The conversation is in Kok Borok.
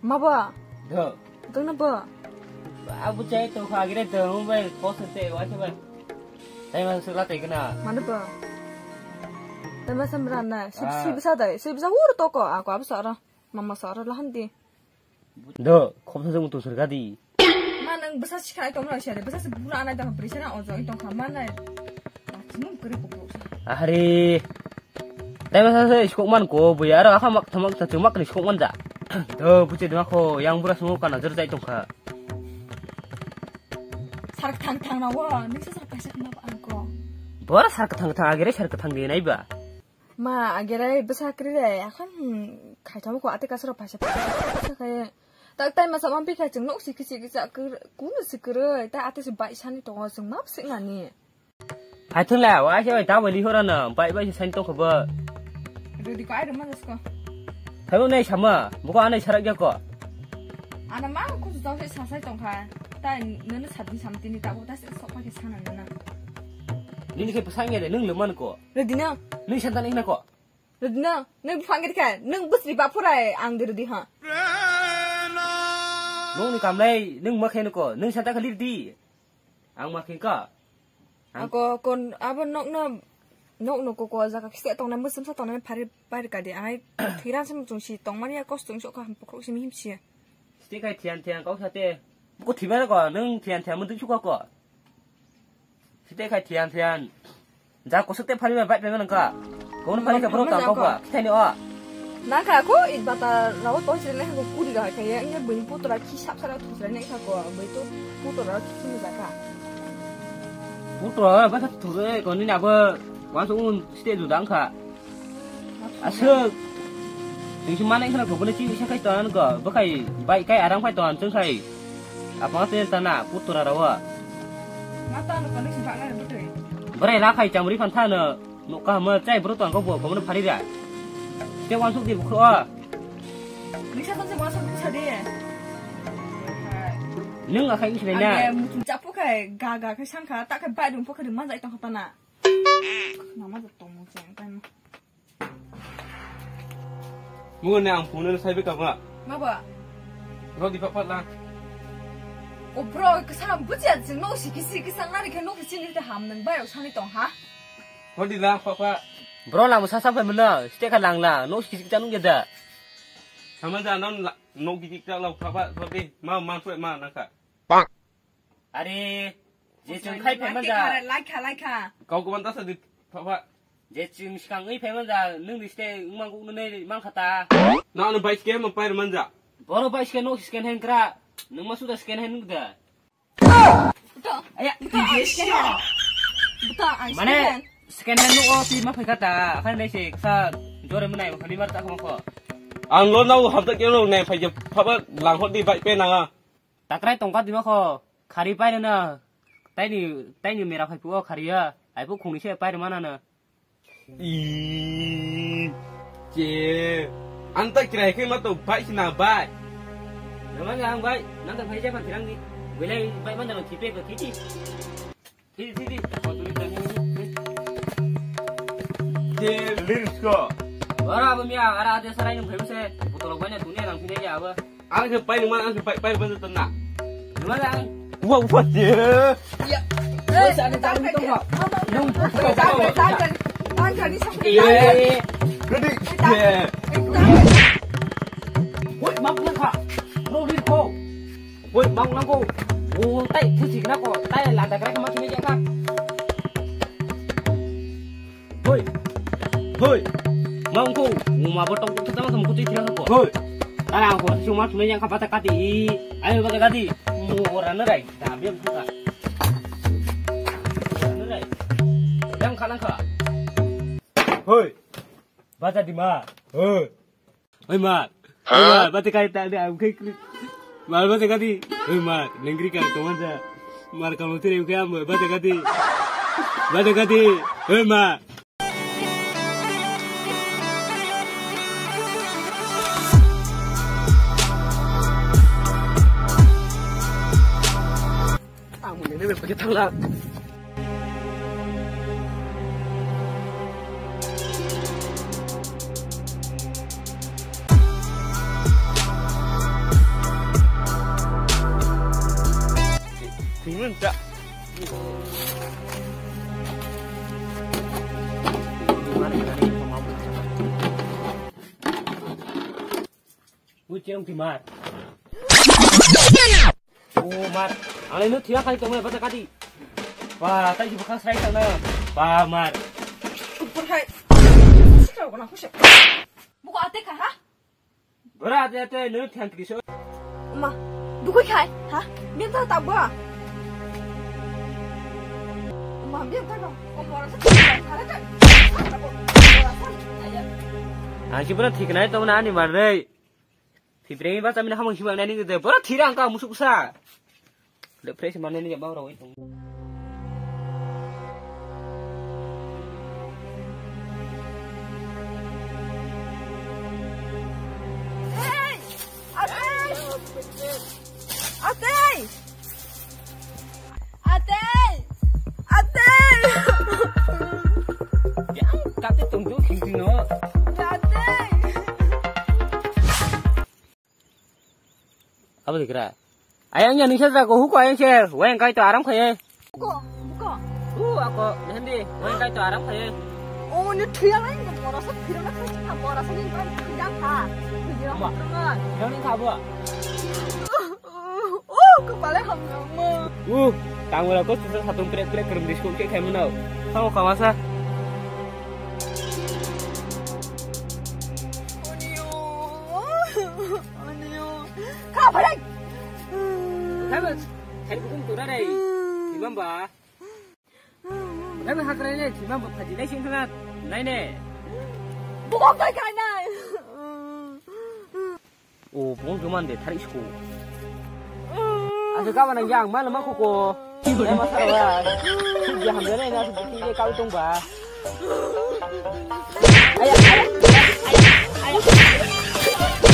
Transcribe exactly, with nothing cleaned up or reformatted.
Ma ba? Do. Dong na ba? Abu chai to kha gire to, mobile post te wa ke ba. Tai ma sula te kana. Mana ba? Tai ma samra na. Sip, ah, sip sa dai. Sip sa ur to ko. Ako abu sara. Mama sara lahan di. Do, khopsa jong tu surga di. Ma nang bwsa sikha ai tong lai sare, bwsa se buna anai tong bwrwi sana ojo i tong kha ma nai. Nung kri kuku. Ahre. Tai bwsa se skok man ko, buya aro akha mak thamak ta chumak ni skok man ja. Do, buche dima kho, yang bura sungo kana jor jai tong kha. Sar thang thang na wa, nung se sar kaisa khna ba ang ko. Bora sar thang thang agere sar thang di nai ba. Ma, agerai bwsa kwrwi rai, akhon, hmm, khaithamo kho ate kasaro phaisa phaisa khaye. Tak tai masa mampi khai chwng nok sikhi sikhi cha kwr-, kunu sikwrwi, ta ate se bai sani tongo chwng map siknani. Phaithung la, wa se bai ta bai lihora no, bai bai se sani tongkho bo. Rudi ko ai ruma jasko. Thabo nai sama, buko anai sarak ya ko. Ana ma ko jao se sasai tongkha. Ta nunu sabdi samtini ta ko ta se sokma ke sana nana. Nini khe bwsang ya de, nung le man ko. Rudi no. Nung santa ni hna ko. Rudi no. Nung buphang gidi kha. Nung bwsri ba phurai ang de rudi ha. Nung ni kamlai, nung ma khe ko. Nung santa khali rudi. Ang ma khe ka. Ang ako kon abo nok no. Nok no ko ko jaga kise tong na musum sa tong na phari phari ka de. Ang ai thiran sam chung si tong mani ya kos chung sok kha bukrok si mihim si. Site khai thian thian kau sate. Ko thiba ko nung thian thian mun tu chukha ko. Site khai thian thian. Ja kosok te phari bai bai nang ka. Ko phari ka borok tang ko ba. Kithai ni o. Nang kha ko it bata rawo to sile ko kuri ga kha ya. Nya bini putra ki sap sara thusra nai kha ko. Bai to putra ki sini ja kha. Putra ba ka thusra ko ni na ba. Wan so un site du dang kha. Aswk. Tengsi manai khna kobole chi isa khai ton ko. Bakai bai kai arang phai ton chwng khai. Apa te tana putra rawa. Mata no kani si bakna butui. Brai la khai chamri phan thano. No ka ma chai bro ton ko bo ko phari ra. Te wan suk di bukhro. Nisa ton se wan suk sa de. Nung akhai ngi na. Age mutum chapu khai ga ga khai sangkha ta khai bai dum pokha de manjai ton kha tana. Nama jat tongmo cheng tang. Mungone ang phone no sai beka ba. Ma ba. Rodi pa pa la. O bro, kesam bujiya jing no si kisi kisa ngari ke no kisi ni te ham nang ba yo sani tong ha. Rodi la pa pa. Bro la musa sa phai mano, ste ka lang la, no si kisi kisa nung ya da. Sama ja non la, no kisi kisa la pa pa rodi ma man fu ma nang ka. Are, je chwng khai phaimanja. Laikha, laikha. Kau kuban ta sa di, pha, pha. Je chwng swkang wi phaimanja, nwng ni ste wngmang kuk nwnwi mankha ta. Na ano bike ke ma pair manja. Boro bike ke no second hand kra, nwng ma suda second hand nukda. Buta. Aya, buta, ang second hand. Buta, ang second hand. Mane, second hand nuk o pi ma phaikha ta, akhai nai se ksa jore mwnai khali mar ta khong kho. Ang lo nau hapta ke lo nai phai je, pha, pha, lang hot di bike pe nanga. Takrai tongkha dima kho, khari pairwna, taini, taini mera phai phuo khariya, aipo khungni se pairwma nana. I, che, ang ta kirai khe ma to bai sina bai. Nama ang bai, nang ta phai japa kirang ni, belai bai man da thipe ko thiti. Thidi, thidi. Koturi tani. Te lyrics ko. Ora abo miya, ara ade sarai nung phaibu se. Botol bai na dunia nang phine ya abo. Ang se pai nung man, ang se pai, pai ban tong na. Numa lang. Wa, wa, te. Ya. Woi, sana tang tong ha. Nung. Tang, tang, tang, tang, tang, tang, tang, tang. Eh. Ready? Yeah. Woi, map na kha. No lyrics ko. Hoi, mang nangko. O, tai, thusi kena ko. Tai, lada kena kema kini jaka. Hoi. Hoi. Mangko. O, ma botong tu tama kamu kuti tiang ko. Hoi. Tara ko, cuma cuma yang kapa tak kati. Ayo, bata kati. Mo, ora na rai. Tapi yang suka. Ora na rai. Yang kanan ka. Hoi. Bata di ma. Hoi. Oi ma. Oi ma, bate kai ta de au kai kri. Ma bate kati. Oi ma, nengri ka to manja. Mar ka mutire u kai am bate kati. Bate kati. Oi ma. Ang muni ne bepake thangla. Kiyong ti mar. O mar. Ang lai no thira khai tongmani bata kati. Ba, tai di bwkhang srai thangna. Ba mar. Upur hai. Sitra ko na khushe. Buko ate kha ha? Bora ate ate no thang kri so. Ma, dukui khai ha? Bim ta ta ba. Ma, bim ta ko. Ko mora sa. Sare ta. Sare ta ko. Mora sa. Aya. Ang si pura thik nai tongna ani mar rei. Thipre ba chamina hamung himang nani de bora thira ang ka musuk sa. Le fresh manani jama ro wai tong. Hey! Atay! Atay! Atay! Atay! Ya, kate tong do khing no. Atay! Abo dikra. Ayang ya nisa jago huko ayang se. Wayang kai to aram khaye. Buko, buko. U ako, nahandi, wayang kai to aram khaye. O, ni thuya lai, ni mora sa phira na khai, mora sa ni ban thuya kha. Thuya. Ma. Thuya ni kha bo. Oh, kepala hamnama. Uh, tangwala ko susa satung prek prek kerum disko ke khai munau. Kau kawasa. Onyo. Onyo. Kau balik. Kau balik. Hari bukum tu rai. Imam ba. Kami hakrai ne, cuma baphaji nai sing thana nai ne. Bukok dai kai nai. O, bung juman de thari sku. Asa ka manang yang mana ma koko. Ya masa wa. Dia hamdana ina tu bukti de kau tung ba. Ayah, ayah, ayah, ayah.